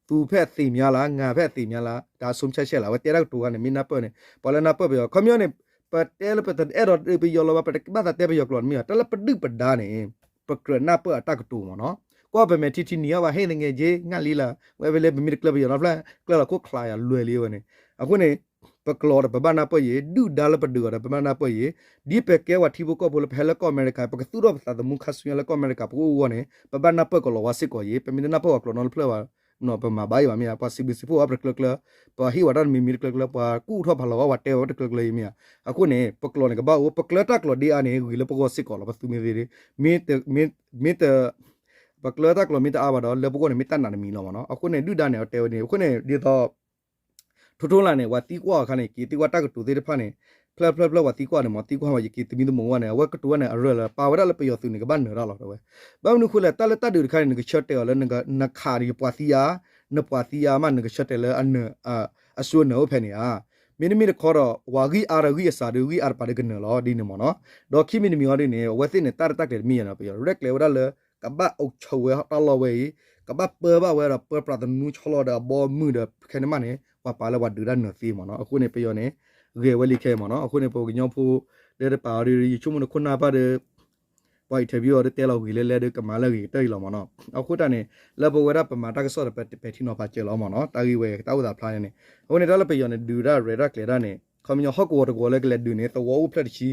သူဖက်အသေများလား ငါဖက်အသေများလား ဒါ ဆုံးဖြတ်ချက် လၢ အဝဲတဲတၢ်ကတိၤခါန့ၣ် မ့ၢ်နၢ်ပၢၢ်န့ၣ် ပှၤလၢနၢ်ပၢၢ်ပယီၤ ခီပညီန့ၣ် ပတဲလၢပတအဲၣ်ဒိးပယီၤလီၤဘၣ် ပတဘၣ်သးတဲပယီၤကျိာ်တမ့ၢ်ဘၣ် တၢ်လၢပဒုၣ်ပဒါန့ၣ် ပကြၢးနၢ်ပၢၢ်အတၢ်ကတိၤမ့ၢ်နီၤ. ကွၢ်ပမဲာ်ထံထံနံၤအီၤဘၣ် ဟ့ၣ်သငဲးက့ ငါလံလၢ ဝဲဖဲလဲၣ် ပမ့ၢ်တကျၢၢ်ပယီၤနီတဖျၢၣ် ကျၢၢ်လီၤခိၣ်ချးယၤလွဲၤလံဝဲန့ၣ်. အဃိန့ၣ် ပကျိာ်ဒီးပဘၣ်နၢ်ပၢၢ်ယံၤ ဒုၣ်ဒါလၢပဒုးအီၤဒီးပဘၣ်နၢ်ပၢၢ်ယံၤ ဒ်ပကဲပှၤထံဖိကီၢ်ဖိလၢပဟဲလၢကီၢ်အမဲရကၤ ပကသူၣ်ထီၣ်ပသးသမူခါဆူညါလၢကီၢ်အမဲရကၤ ပကအိၣ်အဂီၢ်န့ၣ် ပဘၣ်နၢ်ပၢၢ်ကလီၤဝါစ့ၢ်ကီးယံၤ ပမ့ၢ်တနၢ်ပၢၢ်ပှၤကျိာ်နီတဖျၢၣ်ဘၣ် ပမၤဘၣ်ယံၤဘၣ်မ့ၢ်ဧါ ပှၤစံးဘျုးစံးဖှိၣ်အီၤတကျၢၤကျၢၤ ပှၤဟ့ၣ်ဝဲတၢ်တမံၤမံၤတကျၢၤကျၢၤ ပှၤကူၣ်ထီၣ်ဖးလီၤဝဲ ပှၤတဲဝဲတကျၢၤကျၢၤယံၤမ့ၢ်ဧါ. အဃိန့ၣ် ပကျိာ်န့ၣ်ကဘၣ်အိၣ် ပကျၢၤတၢ်ကျိာ်ဒ်အါန့ၣ် ဂ့ၤလၢပဂီၢ်စ့ၢ်ကီးလီၤ ပသုးမ့ၢ်သ့ဒ် မ့ၢ်တ ပကျၢၤတၢ်ကျိာ်မ့ၢ်တအါဘၣ်ဒီး လၢပဂီၢ်န့ၣ် မ့ၢ်တၢ်နာ်တမံၤလီၤမ့ၢ်နီၤ. အဃိန့ၣ် ဒုၣ်ဒါန့ၣ် အတဲဝဲန့ၣ် အဃိန့ၣ် ဒ်သိး ထိထိလၢ်န့ၣ် ပှၤသံကွၢ်အခါန့ၣ် က့ၤသံကွၢ်တၢ်ကတိၤသ့ၣ်တဖၣ်န့ၣ် ဖျၢၣ်ဖျၢၣ်ဖျၢၣ်ပှၤသံကွၢ်န့ၣ်မ့ၢ် သံကွၢ်ဝဲ ယက့ၤသမံသမိးဝဲန့ၣ် အဝဲကတိၤဝဲန့ၣ် အရၢၢ်လၢ ပာ်ဝဲဒၣ်လၢပယီၤသုးန့ၣ် ကဘၣ်နၢၤတၢ်လီၤတဲဝဲ. ဘၣ်မနုၤအဃိလဲၣ် တၢ်လၢတၢ်ဒုးတခါန့ၣ် နကဆၢတဲာ်အီၤလၢ နခးဒီးယပှၤသံအါ နပှၤသံအါမး နကဆၢတဲာ်လၢ အစိနၢၤအိၣ်ဖဲန့ၣ်ဧါ. မ့တမ့ၢ်တခီဒီး ပှၤဂံၢ်အါဒီးဂံၢ်အစှၤဒီး ဂံၢ်အါတပၤဒီးကနၢၤလီၤ ဒ်န့ၣ်မ့ၢ်နီၤ. ဒီးခံမံၤတမံၤအီၤဒ်န့ၣ် အဝဲသ့ၣ်န့ၣ် တၢ်ရဲၣ်တၢ်ကျဲၤတမ့ၢ်ယၤနီၤ ပယီၤရဲၣ်ကျဲၤဝဲဒၣ်လၢ ကဘၣ်အိၣ်ဆိးဝဲတၢ်လီၢ်ဝဲအံၤ ကဘၣ်ပၢဘၣ်ဝဲဒီး ပၢပြးသနူဆီလီၤဒီးအဘီအမုၢ်ဒီး ခဲန့ၣ်မးန့ၣ် ပှၤပာ်လၢပှၤဒုးတၢ်နၢၤသ့မ့ၢ်နီၤ. အဃိန့ၣ် ပယီၤန့ၣ် ဂဲၤဝဲလံခဲအံၤမ့ၢ်နီၤ. အဃိန့ၣ် ပကညီဖိ လၢတပာ်အီၤဒီး ယဆိကမိၣ်နခိၣ်နၢ်ဘၣ်ဒီး ပှၤ interview အီၤဒီးတဲလီၤဂ့ၤလဲလဲဒီး ကမၤလၢအဂ့ၤကတၢၢ်အံၤလီၤမ့ၢ်နီၤ. အဃိတၢ်န့ၣ် လၢပဝဲဒၣ်ပမၤတၢ်ကစီၣ်ဒီး ပပဲာ်ထံနီၤဖးစၢၤလီၤမ့ၢ်နီၤ. တၢ်ဂ့ၢ်ဝဲတၢ်အိၣ်သးဖျါန့ၣ်န့ၣ် အဃိန့ၣ် တၢ်လၢပယီၤန့ၣ် ဒုးဒၣ်ရဲၣ်တၢ်ကျဲၤတၢ်န့ၣ် ခီပညီဟီၣ်ကဝီၤတကဝီၤလၢကလဲၤဒုးန့ၣ် သဝီအိၣ်ဖျဲၣ်တဆံ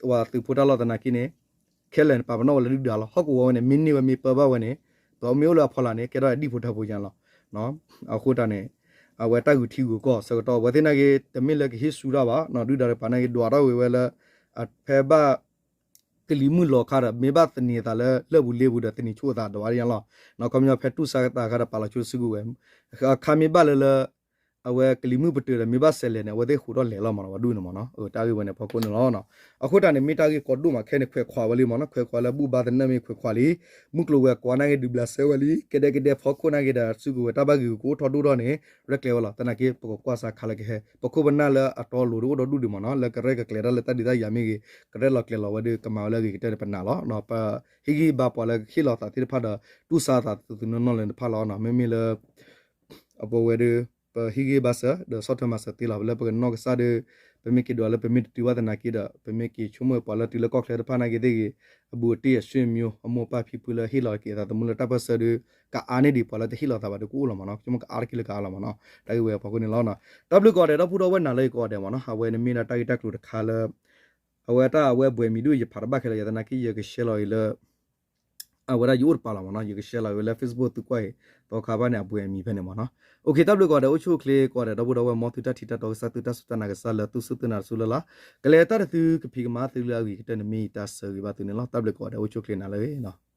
ဝဲသုးဖိတၢ်လီၢ်သနာ်က့န့ၣ် ခဲလၢာ်န့ၣ် ပာ်ပနီၣ်ဝဲလၢဒုၣ်ဒါလီၤ. ဟီၣ်ကဝီၤဝဲန့ၣ် မ့ၢ်န့ၢ်ဝဲမ့ၢ်ပၢဘၣ်ဝဲန့ၣ် ပမ့ၢ်အိၣ်လၢအဖီလာ်န့ၣ် ကဲထီၣ်ဒၣ်ဒံၣ်ဖိထၢဖိညါလီၤ. အဃိတၢ်န့ၣ် အဝဲတၢ်ဂုာ်ထံဂုာ်ကီၢ်ဆၢကတီၢ် အဝဲသ့ၣ်နာ်က့ တမ့ၢ်လၢကဟ့ၣ်ဆူၣ်တၢ်ဘၣ် ဒုၣ်ဒါတကပၤနာ်က့ ဒွးထီၣ်ဝဲဝဲလၢ အဖဲဘၣ် ကလံၤမုၢ်လီၤခါဒီး မ့ၢ်ဘၣ်သန့ၤအသးလၢလၢၢ်ပူၤလ့ပူၤဒီး သန့ၤဆိအသးဒိးဝဲဒၣ်ညါလီၤ. ခီပညီဖဲတူၢ်ဆါကသးခါဒီး ပာ်လီၤဆိစုကဝဲၤ အခါမ့ၢ်ဘၣ်လၢလၢ အဝဲကလံၤမုၢ်ပတုာ်ဒီး မ့ၢ်ဘၣ်ဆဲးလဲၤန့ၣ် အဝဲသ့ၣ်ဃိးထီၣ်လဲၤလီၤမ့ၢ်နီၤ ပှၤဒူၣ်န့ၣ်မ့ၢ်နီၤ. တၢ်ဂ့ၢ်ဝဲန့ၣ် ဖီခိၣ်န့ၣ်လီၤ. အဃိတၢ်န့ၣ် မ့ၢ်တၢ်ဂ့ၢ်ကီဒိၣ်မးခဲန့ၣ် ခွဲးခွးဝဲလံမ့ၢ်နီၤ. ခွဲးခွးလၢဘူၣ်ဘါသနၢၣ်မ့ၢ်ခွဲးခွးလံ မုၢ်ကျိၤဝဲၤကွာ်နာ်က့ ဒုးဘျးစဲဝဲလံ ကဒဲကဒဲဖီခိၣ်နာ်က့ဒီး စုကဝဲၤတၢ်ဘၣ်ဂ့ၢ်ကအိၣ်ထီၣ်ဒိၣ်ထီၣ်န့ၣ် ရဲၣ်ကျဲၤဝဲလီၤ. သနာ်က့ ပကကွၢ်စးခါလၢကဟဲ ပခိၣ်ပနၢ်လၢအတီအလိၤဒီးအိၣ်ဒီးဒူၣ်ဒံးမ့ၢ်နီၤ လၢကရဲၣ်ကကျဲၤတၢ်လၢတၢ်ဒုးတၢ်ယၤမ့ၢ်ဂ့ၤ ကရဲၣ်လီၤကျဲၤလီၤဝဲဒီး ကမၤဝဲလၢအဂ့ၤကတၢၢ်တပနၢ်လီၤ. ပဟ့ၣ်ဂံၢ်ဘါပှၤလၢကဟ့ၣ်လီၤသးသ့ၣ်တဖၣ်ဒီး တူၢ်ဆါသးသုသုနီၢ်နီၢ်လၢတဖၣ်လီၤ. မ့မ့ၢ်လၢ အပဝဲဒီး ပဟ့ၣ်ဂံၢ်ဘါစၢၤ ဒီးဆီၣ်ထွဲမၤစၢၤသ့လီၤ. လၢပကနီၢ်ကစၢ်ဒီး ပမ့ၢ်က့ၤဒွးလၢပမ့ၢ်တတုၤဘၣ်သနာ်က့ဒီး ပမ့ၢ်က့ၤဆိကမိၣ်ပှၤလၢတုၤလၢကီၢ်ချၢတဖၣ်နာ်က့သ့ၣ်ဂ့ၤ အဘူးအတံၢ်အဆွေမျိုး အမိၢ်ပၢ်ဖံဖုလၢဟ့ၣ်လီၤက့ၤအသးသမူလၢတၢ်ပၢၢ်ဆၢဒီး ကအါန့ၢ်ဒံးပှၤလၢတဟ့ၣ်လီၤသးဘၣ်ဒီးကအိၣ်လီၤမ့ၢ်နီၤ. ဆိကမိၣ်ကအါတက့ၢ်လၢကအါလီၤမ့ၢ်နီၤ. တၢ်ဂ့ၢ်ဝဲအဖီခိၣ်န့ၣ်လီၤ. တၢ်ဘျုးကိးဂၤဒဲး ဒီပုၢ်ဒီဝဲၢ်နၤလၢယကိးဂၤဒဲးမ့ၢ်နီၤ. အဝဲန့ၣ်မ့ၢ်ဒၣ်တၢ်ဂ့ၢ်တၢ်ကျိၤတခါလၢ အဝဲတၢ်အဝဲအဘှဲးမံၤဒုၣ်ယဖးတဘၣ်ခဲလၢာ် ယသနာ်က့ ယကshareလီၤအံၤလၢ အဝဲဒၣ်ယအိၣ်တပၤလီၤမ့ၢ်နီၤ. ယကshareလီၤအံၤဝဲလၢ Facebook သုကွၢ်အံၤ သီခါဘၣ်န့ၣ် အဘှဲးအမံၤဖဲန့ၣ်မ့ၢ်နီၤ. အိၣ်ခ့ တၢ်ဘျုးကိးဂၤဒဲး အိၣ်ဆူၣ်အိၣ်ချ့ကိးဂၤဒဲး ဒီပုၢ်ဒီဝဲၢ် မ်သုတၢ်ထံၣ်တၢ်တီကစၢ်သုတၢ်စူၢ်တၢ်နာ်ကစၢ်လၢသုစူၢ်သုနာ်တစူၢ်လၢ်လၢ် ကလဲၤတၢ်တသုကဖံးကမၤသုလၢအဂ့ၤကတၢၢ်န့ၣ် မ့ၢ်ယတၢ်ဆၢဂ့ၤဘၣ်သုန့ၣ်လီၤ. တၢ်ဘျုးကိးဂၤဒဲး အိၣ်ဆူၣ်အိၣ်ချ့နၤလၢအဂ့ၤနီၤ.